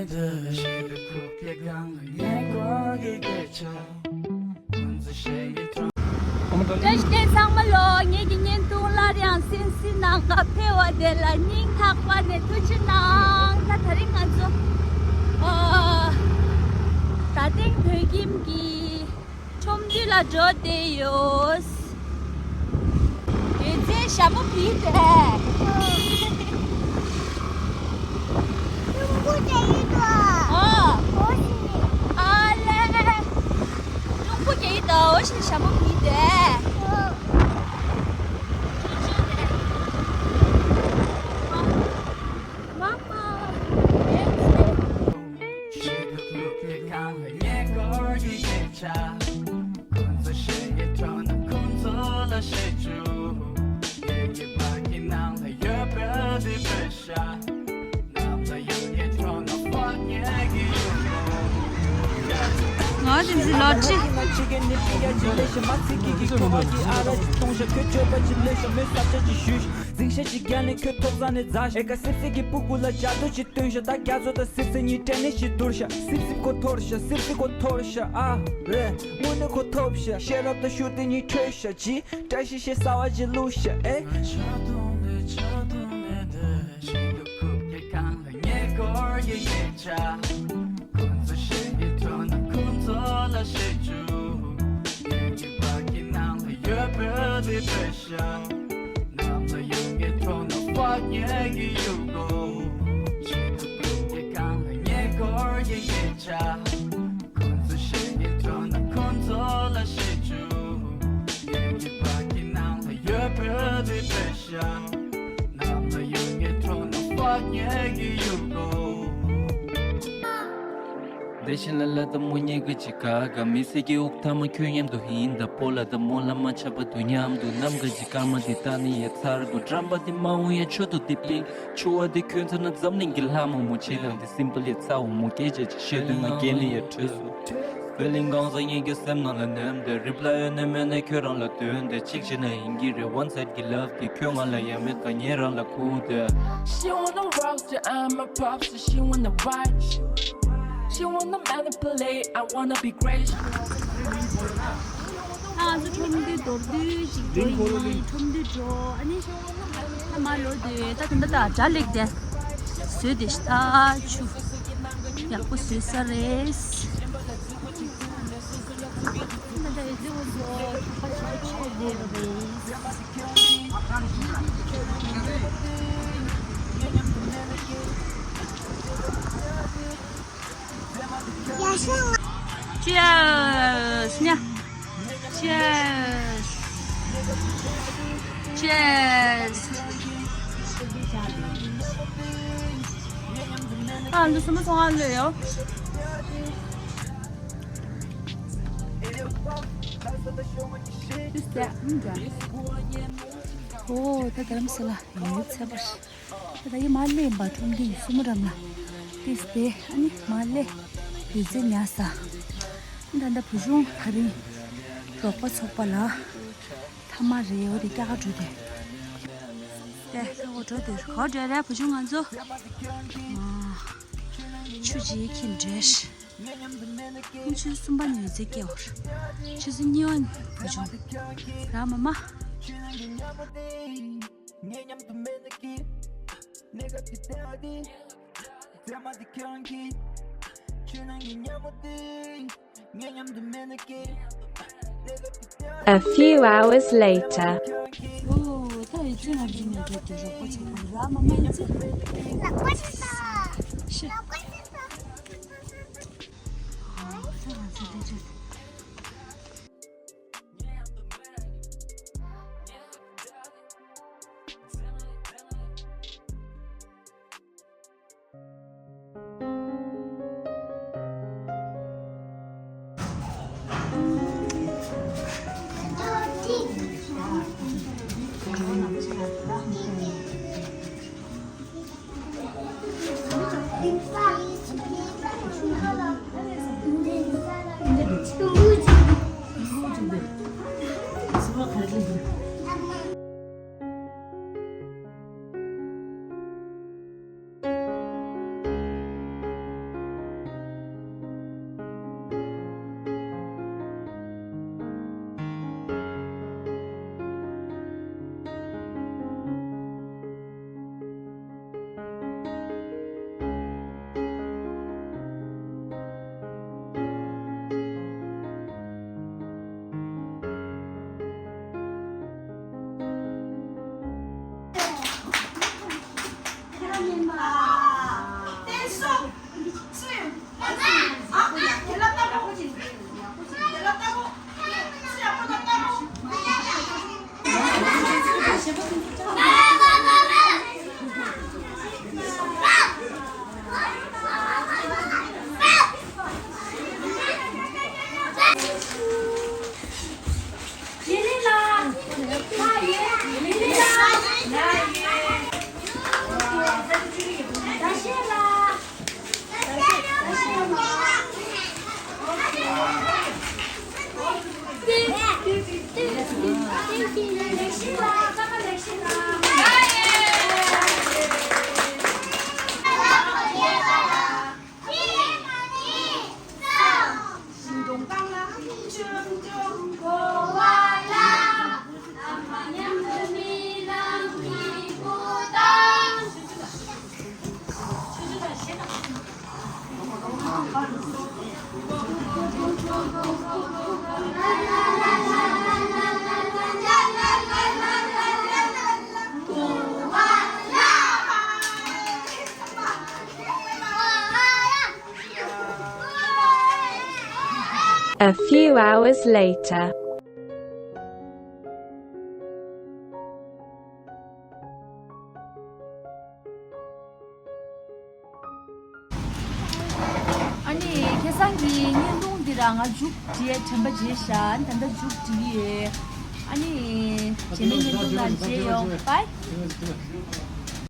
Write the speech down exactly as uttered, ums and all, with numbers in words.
བཀྲ་ཤིས་བདེ་ལེགས་ཚང་མ་ལོ། ངེད་ཀྱི་བརྙན་ཐུང་སླར་ཡང་གསན་གཟིགས་གནང་ག་ཕེབས་པ་དེ་ལ་སྙིང་ཐག་པ་ནས་ཐུགས་རྗེ་གནང་། ད་དེ་རིང་ང་ཚོ་ཨ་རྡ་སྟེང་བོད་ཁྱིམ་གྱི་ཁྲོམ་འདུས་ལ་འགྲོ་བསྡད་ཡོད། ཡོད་ཚད་ཞྭ་མོ་བིས་ཏེ། རླུང་བུ་རྒྱག་གི་འདུག་ཨ། ཨོ། ཨ་ལེ། རླུང་བུ་རྒྱག་གི་འདུག་འོ་ཞེས་ཞྭ་མོ་བིས་ཏེ། ཨོ། མ་མ། ཁྱེད་ཀྱི་ཐུགས་ཀྱི་སྒང་ལ་ཉེ་འཁོར་གྱི་སྐད་ཆ། ཁོ་ཚོ་ཞེ་གི་ཐོག་ན་ཁོ་ཚོ་ལ་ཞེ་ཆུ། ངེད་ཀྱི་བར་གྱི་ནང་ལ་ཡོད་པའི་དེ་བེ་ཤ། ནམ་ལ་ཡང་ངའི་ཐོག་ན་ཕག་ཉལ་གྱི་ཡོད་ལོ། ང་དེ་ཚོའི་ལོ་ཁྲི། འཛིང་ཤ་ཅིག་བརྒྱབ་ནས་ཁྱོད་ཐོག་ས་ནས་འཛག་ཤ། ཨེ་ཀ་སིབ་སིབ་ཀྱི་སྤུ་གུ་ལ་ལྕགས་རྡོ་ཅིག་བཏོན་ཤ། ད་རྒྱ་མཚོ་དང་སིབ་སིབ་གཉིས་སྦྲེལ་ནས་ཤི་འདུར་ཤ། སིབ་སིབ་ཁོ་འཐོར་ཤ། སིབ་སིབ་ཁོ་འཐོར་ཤ། ཨ་རེ། དངོས་གནས་ཁོ་ཐོབ་ཤ། ཤེས་རབ་དང་ཤུགས་དེ་གཉིས་འཕྲོད་ཤ། ཅི་བཀྲ་ཤིས་ཤིག་གསར་བ་ཅིག་བླུགས་ཤ། ཨེ། ཉེ་འཁོར་གྱི་སྐད་ཆ། ཁོ་ཚོ་ཞེ་གི་ཐོག་ན་ཁོ་ཚོ་ལ་ཞེ་ཆུ། ངེད་ཀྱི་བར་གྱི་ནང་ལ་ཡོད་པའི་དེ་བེ་ཤ། ནམ་ལ་ཡང་ངའི་ཐོག་ན་ཕག་ཉལ་གྱི་ཡོད་གོ། ཆེད་དུ་ཀུན་གྱི་སྒང་ལ་ཉེ་འཁོར་གྱི་སྐད་ཆ། ཁོ་ཚོ་ཞེ་གི་ཐོག་ན་ཁོ་ཚོ་ལ་ཞེ་ཆུ། ངེད་ཀྱི་བར་གྱི་ནང་ལ་ཡོད་པའི་དེ་བེ་ཤ། ནམ་ལ་ཡང་ངའི་ཐོག་ན་ཕག་ཉལ་གྱི་ཡོད་གོ། བདེ་ཞིང་ལ་ལ་དང་མོ་ཉེ་གི་ཅི་ག་ག་མི་སེ་གི་འུག་ཐ་མ་ཁྱོད་མཉམ་དུ་ཧིན་ད་པོ་ལ་དང་མོ་ལ་མ་ཆ་པ་དུ་མཉམ་དུ་ནམ་ག་ཅི་ཀར་མ་དེ་ད་ནི་ཡ་ཚར་གོ་འགྲམ་པ་དེ་མ་འོང་ཡ་ཆོ་ཏོ་དེ་པིང་ཆུ་བ་དེ་ཁྱོད་ཚ་ན་འཛམ་གླིང་གི་ལྷ་མོ་མོ་ཆེ་དང་དེ་སིམ་པལ་ཡ་ཚ་འོ་མོ་སྐད་ཆ་ཅི་བཤད་དུས་ང་རྒན་ལི་ཡ་བྲོས་སོ། བེ་ལིང་གང་ཟག་ངེད་ཀྱི་སེམས་ནང་ལ་ནེམ་དེ་རིབ་ལ་ཡོད་ནས་མེད་ནས་ཁྱོད་རང་ལ་དོན་དེ་གཅིག་བྱས་ན་ཡིན་གྱི་རེད། One side གི་love དེ་ཁྱོད་ང་ལ་ཡ་མེད་ད་ངས་རང་ལ་ཁུག་དེ། She wanna rock the I'm a pop so she wanna vibe. She wanna manipulate I wanna be great. ཨ་ང་ཚོ་ཁྲོམ་འདུས་མདོར་བསྡུས་ཤིག་འགྲོ་ཡིན། ཁྲོམ་འདུས་འགྲོ་ཨ་ནི་ཨ་མ་ལོ་དེ་ད་དེ་འདྲ་ད་སྒྲ་ལེགས་དེ་བཟོས་དེ་ཤ་ད་ཆུ་ཡག་པོ་བཟོས་ས་རེད། Cheers. ཉ། Cheers. Cheers. ཨ་འདི་སུ་མ་སོང་ཨ་ལོས་ཡོ། ཨོ་ད་རྡ་རམ་ས་ལ་ཡོད་ཚད་པར། ད་ཡི་མ་ལེན་པ་ཁྲོམ་གྱི་སུ་མོ་འགྲམ་ལ་ཏིས་ཏེ་ཨ་ནི་མ་ལེ་དུས་ཚོད་ཉར་ས། ད་ལྟ་བུ་ཆུང་ད་རིང་རོགས་པ་ཚོགས་པ་ལ་ཐ་མ་རེད་འོ་དེ་སྐྱ་ཀ་འགྲོ་དེ། ཏེ་ད་འོ་འགྲོ་དེ་ག་འགྲོ་རེད་བུ་ཆུང་ང་ཚོ། ཆུ་ཅིག་ཁྱིམ་འདྲེས། ཆུ་ཚོད་གསུམ་པ་ནས་ཡོད་ཚད་སྐྱེལ་བར། ཆུ་ཚོད་གཉིས་པ་བུ་ཆུང་། ར་མ་མ། A few hours later. ཨོ་ད་ཡི་ཚེ་ང་བཞིན་ནས་འགྲོ་དུས་རོགས་པ་བྱེད་པ་ར་མ་མ་ཡི་ཚེ། ཤི། ཨོ་ད་ང་ཚོ་འདི་ཚོ། A few hours later. ཨ་ནི་ཁ་སང་གི་བརྙན་ཐུང་འདི་རང་ང་མཇུག་བསྒྲིལ་དྲན་པ་བརྗེད་ཤག་ཨ་ནི་ད་ལྟ་མཇུག་བསྒྲིལ་གྱི་ཡོད། ཨ་ནི་རྗེས་མའི་བརྙན་ཐུང་ནང་མཇལ་ཡོང་། Bye།